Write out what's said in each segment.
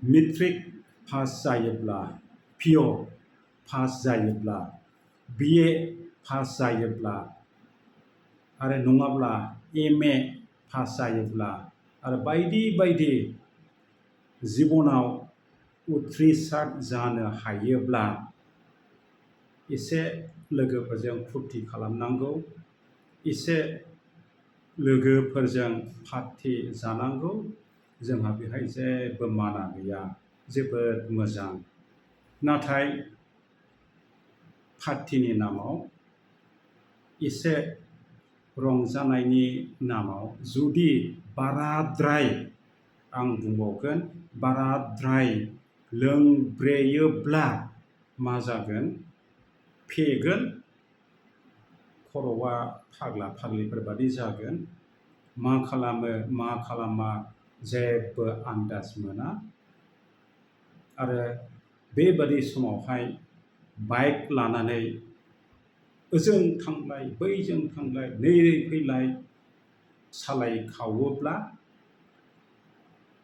Matric pass जायोब्ला पिअ pass जायोब्ला बिए पास जायोब्ला आरो नङाब्ला एमए पास जायोब्ला आरो बायदि बायदि जिबनाव उथ्रिसार जानो हायोब्ला एसे लोगोफोरजों फुरथि खालामनांगौ, एसे लोगोफोरजों पार्टि जानांगौ। जोंहा बेहाय जेबो माना गैया, जोबोद मोजां। नाथाय पार्टिनि नामाव एसे रंजानायनि नामाव जुदि बाराद्राय, आं बुंबावगोन, बाराद्राय लोंब्रेयोब्ला मा जागोन? फेगोन, खर'आ फाग्ला फाग्लिफोर बादि जागोन। मा खालामो मा खालामा जेबो आन्दाज मोना। आरो बेबादि समावहाय बाइक लानानै ओजों थांलाय बैजों थांलाय नैरै फैलाय सालायखावोब्ला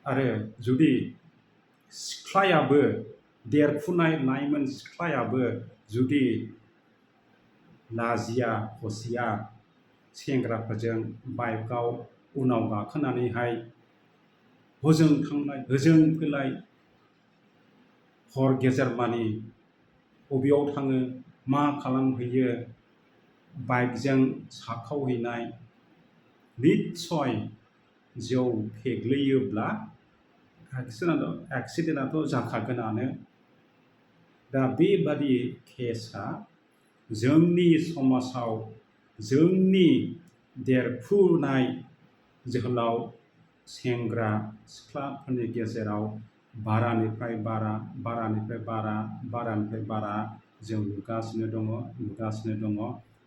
आरो जुदि सिख्लायाबो, देरफुनाय लाइमोन सिख्लायाबो जुदि लाजिया हसिया सेंग्राफोरजों बाइकआव उनाव गाखोनानैहाय हजों थांलाय होजों फैलाय हर गेजेरमानि बबेयाव थाङो मा खालामहैयो बाइकजों साखावहैनाय, निस्सय जौ फेग्लैयोब्ला एक्सिडेन्टआथ' जाखागोनानो। दा बेबादि केसआ जोंनि समाजाव जोंनि देरफुनाय जोहोलाव सेंग्रा सिख्लाफोरनि गेजेराव बारानिफ्राय बारा जों नुगासिनो दङ।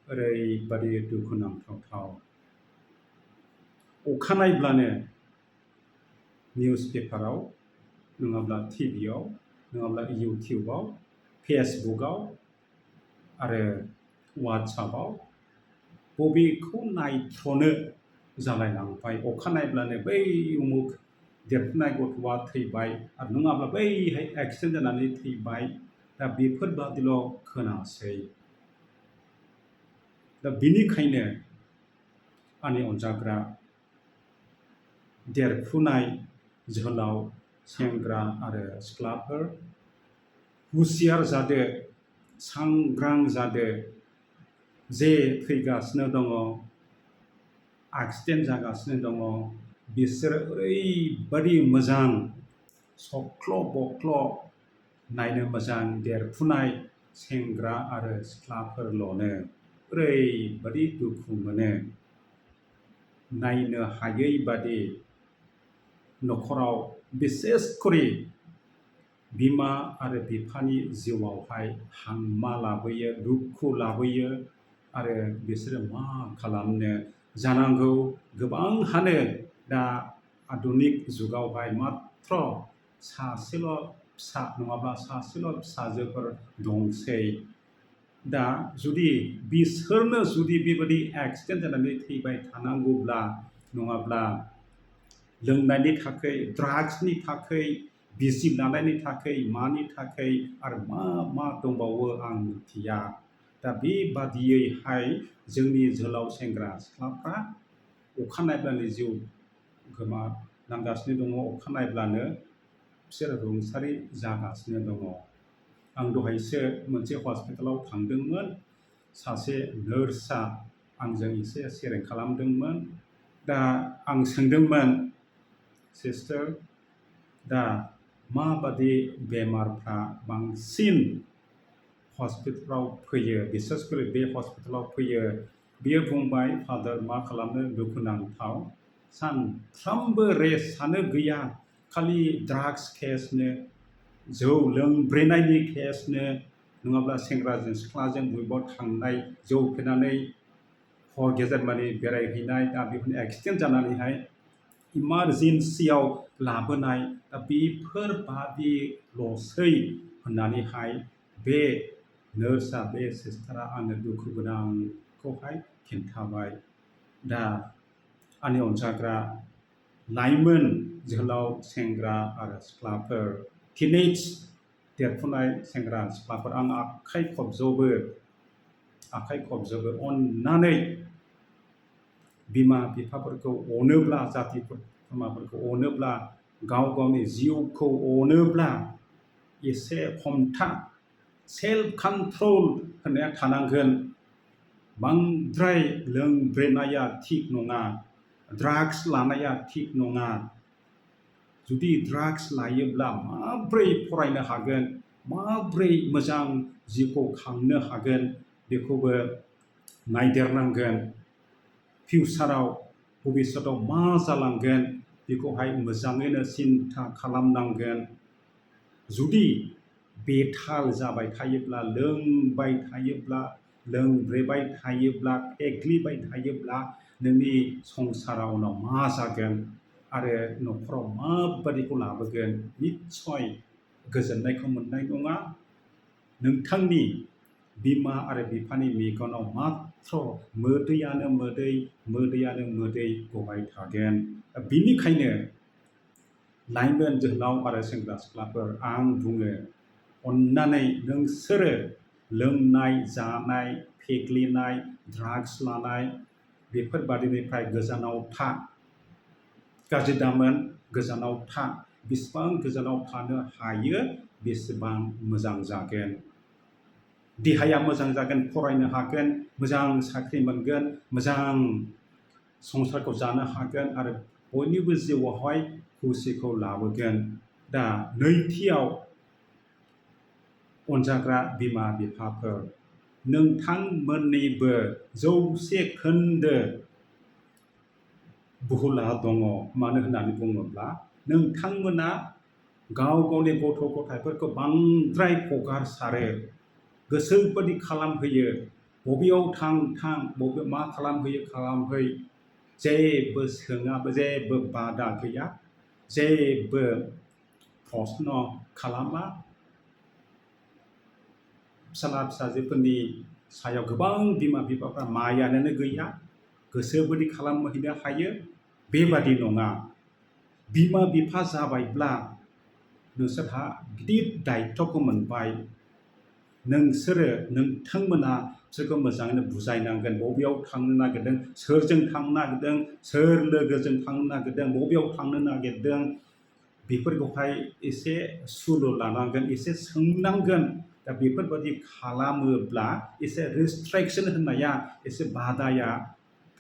ओरैबादि दुखुनांथाव। अखानायब्लानो निउस पेपाराव नङाब्ला टिभियाव नङाब्ला इउटिउबाव फेसबुकआव आरो वाट्सएपआव बबेखौ नायथ्र'नो जालायलांबाय। अखानायब्लानो बै उमुक देरफुनाय गथ'आ थैबाय आरो नङाब्ला बैहाय एक्सिडेन्ट जानानै थैबाय। दा बेफोरबादिल' खोनासै। दा बिनिखायनो आंनि अनजाग्रा देरफुनाय जोहोलाव सेंग्रा आरो सिख्लाफोर, हुसियार जादो, सांग्रां जादो। जे थैगासिनो दङ, एक्सिडेन्ट जागासिनो दङ, बिसोरो ओरैबादि मोजां सख्ल' बख्ल' नायनो मोजां देरफुनाय सेंग्रा आरो सिख्लाफोरल'नो। ओरैबादि दुखु मोनो। नायनो हायै बादि न'खराव बिसेसकरि बिमा आरो बिफानि जिउआवहाय हांमा लाबोयो, दुखु लाबोयो। आरो बिसोरो मा खालामनो जानांगौ गोबांहानो दा आधुनिक जुगावहाय माथ्र सासेल' फिसा नङाब्ला सासेल' फिसाजोफोर दंसै। दा जुदि बिसोरनो जुदि बेबायदि एक्सिडेन्ट जानानै थैबाय थानांगौब्ला, नङाब्ला लोंनायनि थाखाय, ड्राग्सनि थाखाय, बिजि लानायनि थाखाय, मानि थाखाय आरो मा दंबावो आं मिथिया। दा बेबादियैहाय जोंनि जोहोलाव सेंग्रा सिख्लाफ्रा अखानायब्लानो जिउ गोमानांगासिनो दङ, अखानायब्लानो बिसोर रुंसारि जागासिनो दङ। आं दहायसो मोनसे हस्पिटालाव थांदोंमोन। सासे नार्सआ आंजों एसे शेयारिं खालामदोंमोन। दा आं सोंदोंमोन, सिस्टार, दा माबादि बेमारफ्रा बांसिन हस्पिटालाव फैयो, बिसेसकरि बे हस्पिटालाव फैयो? बियो बुंबाय, फादार मा खालामनो, दुखुनांथाव, सानफ्रामबो रेस्टआनो गैया, खालि ड्राग्स केसनो, जौ लोंब्रेनायनि केसनो, नङाब्ला सेंग्राजों सिख्लाजों बबेबा थांनाय जौ फेनानै हर गेजेरमानि बेरायहैनाय, दा बेफोरनो एक्सिडेन्ट जानानैहाय इमारजेन्सियाव लाबोनाय। दा बेफोरबादिल'सै होननानैहाय बे नार्सआ, बे सिस्टारा आंनो दुखु गोनांखौहाय खिन्थाबाय। दा आंनि अनजाग्रा लाइमोन जोहोलाव सेंग्रा आरो सिख्लाफोर टिनेज देरफुनाय सेंग्रा सिख्लाफोर आं आखाइ खबजोबो अननानै बिमा बिफाफोरखौ अनोब्ला जाति खुरमाफोरखौ अनोब्ला गाव गावनि जिउखौ अनोब्ला एसे हमथा सेल्फ कन्ट्रल होननाया थानांगोन बांद्राय लोंब्रेनाया थिक नङा ड्राग्स लानाया थिक नङा जुदि ड्राग्स लायोब्ला माब्रै फरायनो हागोन माब्रै मोजां जिउखौ खांनो हागोन बेखौबो नायदेरनांगोन फिउचाराव भबिष्यतआव मा जालांगोन बेखौहाय मोजाङैनो सिन्था खालामनांगोन जुदि बेथाल जाबाय थायोब्ला लोंबाय थायोब्ला लोंब्रेबाय थायोब्ला फेग्लिबाय थायोब्ला नोंनि संसाराव उनाव मा जागोन आरो न'खराव माबादिखौ लाबोगोन निस्सय गोजोननायखौ मोननाय नङा नोंथांनि बिमा आरो बिफानि मेगनाव मात्र मोदैयानो मोदै गबाय थागोन बिनिखायनो लाइमोन जोहोलाव आरो सेंग्रा सिख्लाफोर आं बुङो अननानै नोंसोरो लोंनाय जानाय फेग्लिनाय ड्राग्स लानाय बेफोरबादिनिफ्राय गोजानाव था गाज्रि दामोन गोजानाव था बेसेबां गोजानाव थानो हायो बेसेबां मोजां जागोन देहाया मोजां जागोन फरायनो हागोन मोजां साख्रि मोनगोन मोजां संसारखौ जानो हागोन आरो बयनिबो जिउआवहाय खुसिखौ लाबोगोन दा नैथियाव अनजाग्रा बिमा बिफाफोर नोंथांमोननिबो 100% बुहुला दङ मानो होननानै बुङोब्ला नोंथांमोना गाव गावनि गथ' गथायफोरखौ बांद्राय हगारसारो गोसोबादि खालामहोयो बबेयाव थां बबे मा खालामहै जेबो सोङाबो जेबो बादा गैया जेबो प्रश्न खालामा फिसाला फिसाजोफोरनि सायाव गोबां बिमा बिफाफ्रा मायानो गैया गोसोबादि खालामहैनो हायो बेबादि नङा बिमा बिफा जाबायब्ला नोंसोरहा गिदिर दायित्वखौ मोनबाय नोंथांमोना बिसोरखौ मोजाङैनो बुजायनांगोन बबेयाव थांनो नागिरदों सोरजों थांनो नागिरदों सोर लोगोजों थांनो नागिरदों बबेयाव थांनो नागिरदों बेफोरखौहाय एसे सुलु लानांगोन एसे सोंनांगोन दा बेफोरबादि खालामोब्ला एसे रेस्ट्रिक्शन होननाया एसे बादाया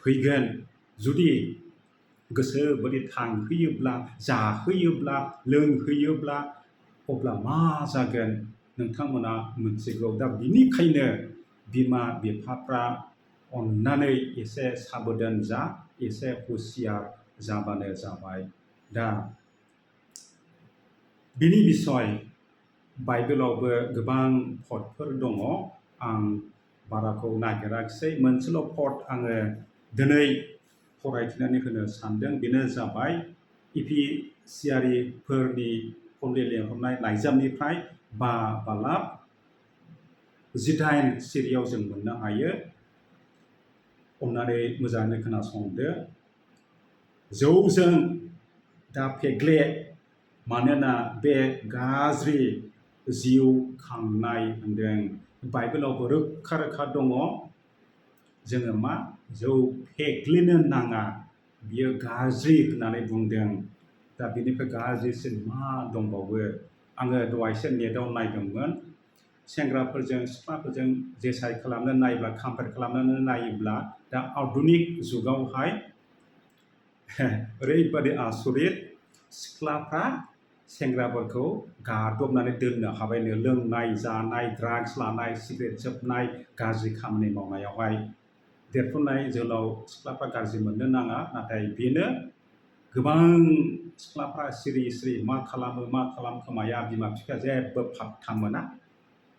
फैगोन जुदि गोसोबादि थांहोयोब्ला जाहोयोब्ला लोंहोयोब्ला अब्ला मा जागोन नोंथांमोना मिथिगौ दा बिनिखायनो बिमा बिफाफ्रा अननानै एसे साबधान जा एसे हुसियार जाबानो जाबाय दा बिनि बिसय बाइबेलावबो गोबां पदफोर दङ आं बाराखौ नागिराखिसै मोनसेल' पद आङो दिनै फरायथिनानै होनो सानदों बेनो जाबाय इफिसियारिफोरनि खन्दै लिरहरनाय लाइजामनिफ्राय बालाब 18 सिरियाव जों मोननो हायो अननानै मोजाङै खोनासंदो जौजों दा फेग्ले मानोना बे गाज्रि जिउ खांनाय होनदों बाइबेलावबो रोखा दङ जोङो मा जौ फेग्लिनो नाङा बियो गाज्रि होननानै बुंदों दा बिनिफ्राय गाज्रिसिन मा दंबावो आङो दहायसो नेटआव नायदोंमोन सेंग्राफोरजों सिख्लाफोरजों जेसाइ खालामनो नायोब्ला कम्पेयार खालामनानै नायोब्ला दा आधुनिक जुगावहाय ओरैबादि आसरित सिख्लाफ्रा सेंग्राफोरखौ गादबनानै दोननो हाबायनो लोंनाय जानाय ड्राग्स लानाय सिगारेट सोबनाय गाज्रि खामानि मावनायावहाय देरफुनाय जोहोलाव सिख्लाफ्रा गाज्रि मोननो नाङा नाथाय बेनो गोबां सिख्लाफ्रा सिरि मा खालामखोमाया बिमा बिफाया जेबो फात्ता मोना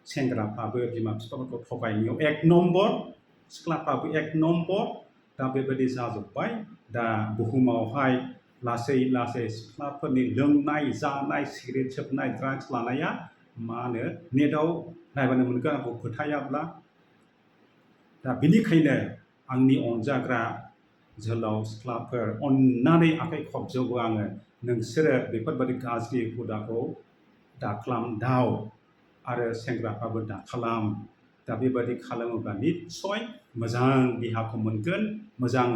सेंग्राफ्राबो बिमा बिफाफोरखौ थगायनायाव 1 नम्बर सिख्लाफ्राबो 1 नम्बर दा बेबायदि जाजोब्बाय दा बुहुमावहाय लासै सिख्लाफोरनि लोंनाय जानाय सिगारेट सोबनाय ड्राग्स लानाया मा होनो नेटआव नायबानो मोनगोन आंखौ फोथायाब्ला दा बिनिखायनो आंनि अनजाग्रा जोलाव सिख्लाफोर अन्नानै आखाइ खबजोबो आङो नोंसोरो बेफोरबायदि गाज्रि हुदाखौ दाखालामदाव आरो सेंग्राफ्राबो दाखालाम दा बेबायदि खालामोब्ला निस्सय मोजां देहाखौ मोनगोन मोजां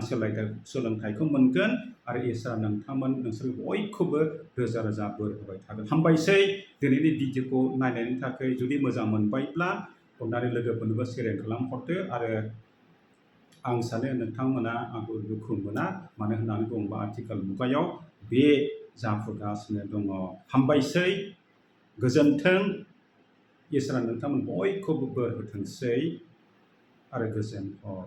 सोलोंथाइखौ मोनगोन आरो इसोरा नोंसोर बयखौबो रोजा रोजा बोर होबाय थागोन हामबायसै दिनैनि भिडिअखौ नायनायनि थाखाय जुदि मोजां मोनबायब्ला अन्नानै लोगोफोरनोबो शेयार खालामहरदो आरो आं सानो नोंथांमोना आंखौ दुखु मोना मानो होननानै बुङोब्ला आथिखाल मुगायाव बे जाफुगासिनो दङ हामबायसै गोजोन्थों इसोरा नोंथांमोन बयखौबो बोर होथोंसै आरो गोजोन हर